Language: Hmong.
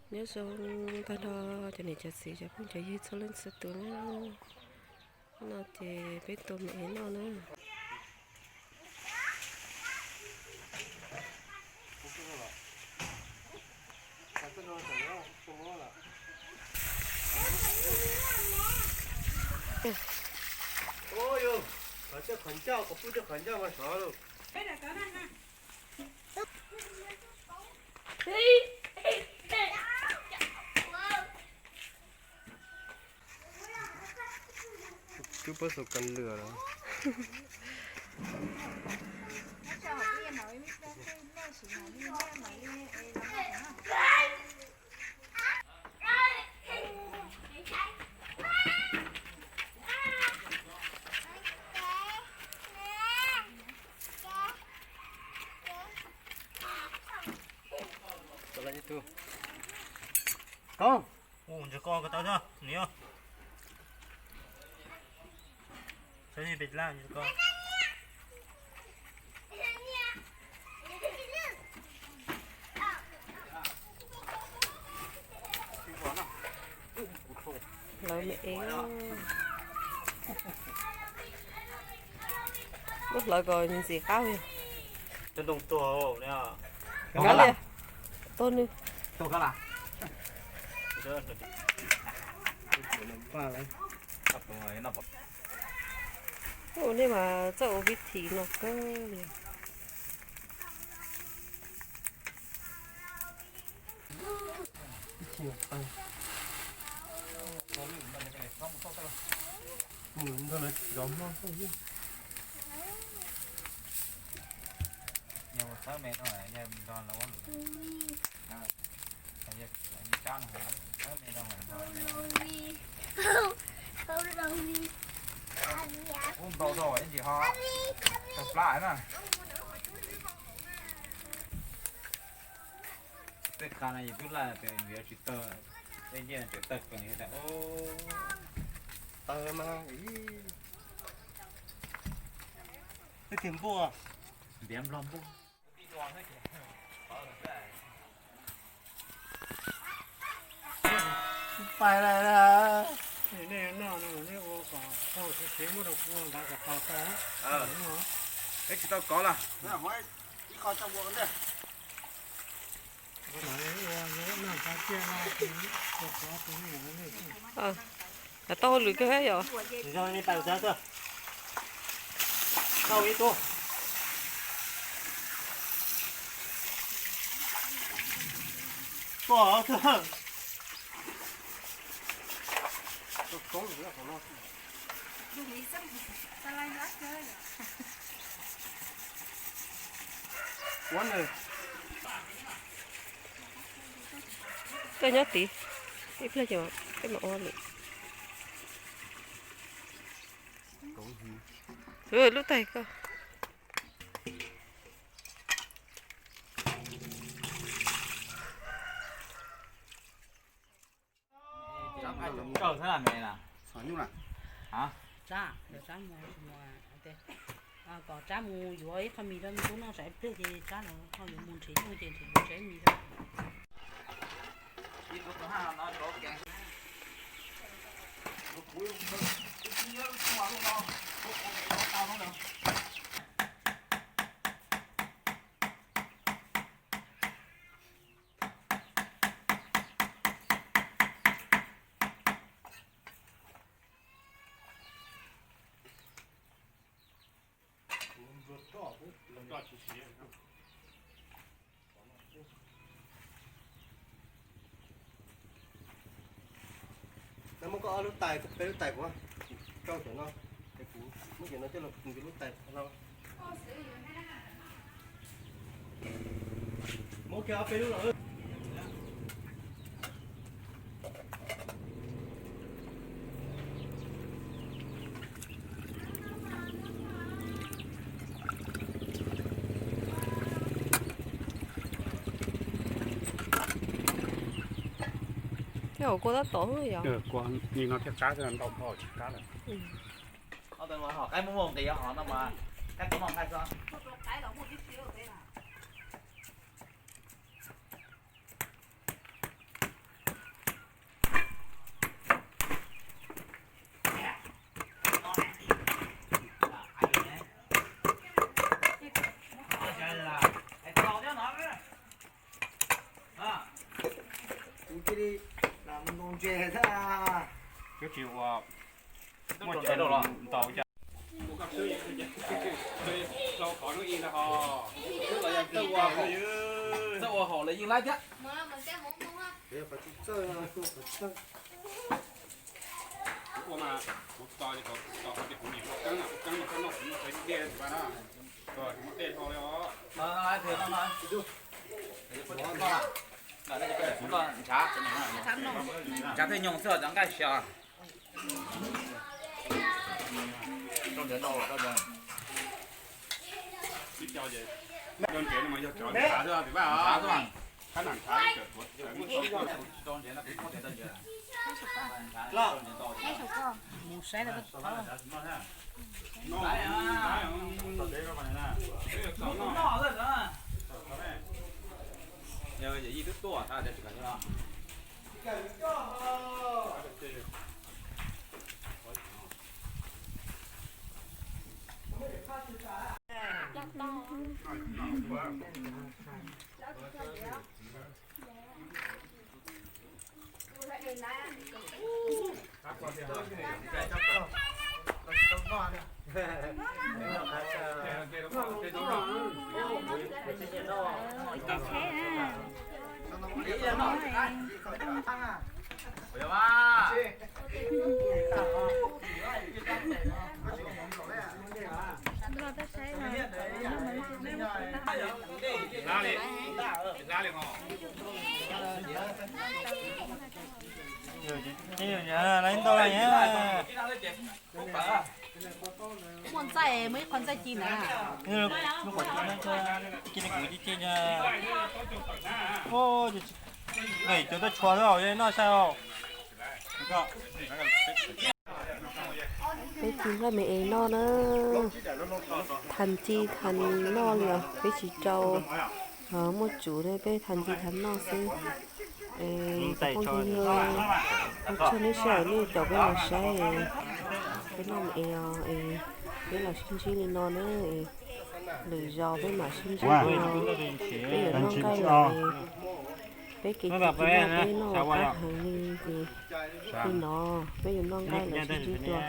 Nyob zoo tag nrho cov niam cov txiv cov phooj cov ywg txhua leej txhua tus na. No ces peb tua me ev noj na. Ua, coj qhov ncauj, qhov pub coj qhov ncauj mas sov lauj. Twb puab xaus kag lwm lawm. Koob, ntsis koj ko taw thiab nws. Saib pem laj ntsis koj. Lawv me ev, muab hlawv kom ntxim qab yog. Kav liam, tau nws. Ua nej mas txawj ua vib thim no kawg li. Ub, ntau dhau ntsis ho tawg plab na. Tej qha no yus twb laj tias yuav tsis tawg, tej ncej tseem tawg qees li tas. Tawg mas, ib, twb tiag npuaj, ntiav nplog npuaj. Pais lawm. Nej noj no nej ua kom tau siav siav muab rau kuv nqa kom tau tau. Peb tsis tau kov los. Ib qho tso ua ntej. Tau hauj lwm kawg yom. Zoo li pais ua tau ib tug. Tuaj tuaj. Koj nyob tid, ib pliag ces peb mam ua lawm. Lub tais koj. Kom Tsab mus yuav ib qho mis rau me tub noj tsam ib pliag ces Tsab los ho yuav mus nrhiav nyuj ces nrhiav mus tsev mis rau. Muab koj ob lub tais, peb lub tais kuv rau cov no, es kuv muab cov no coj los kuv lub tais no. Muab kiag ob peb lub los. Tej zaum kua tab tom yog. Kua li no thiaj qab, ntau kua tsis qab lawm. Qaib muaj muaj nqis hov no mas qaib qab no nqaij xwb. Twb tsis ua, muaj cov ntaus cas. Txawj ua haum lawm yeej laib thiab. Kuv ua mas kuv tso, tso qhov tias kuv niam muaj keeb, kuv keeb mas koj noj kuv noj txawv dej pa na, kuv muaj dej dhau li os. Ntshav thiaj nyoos xwb cov nqaij xyov. Mus saib yawm yij twb tuaj. Ntau lawm. Muaj ntxaij, muaj ib qho ntxaij ci na. Lub qhov ci, ci kuv ci ci na. Cov tawj tshua xwb os, noj saib os. Peb ci nqaij me es noj na. Thav ci thav noj li os, peb tsis rau muaj tsuv ne, peb thav ci thav noj xwb. Cov phooj ywg, ua tsaug nej sij hawm nej caum peb los saib. Peb noj me es os, peb los sib ntsib li no na. Lwm zaus peb mam sib ntsib dua. Peb yuav noj nqaij lawm. Peb kev ci no peb noj qab heev li ces li no peb yuav noj nqaij lawm sib ntsib dua.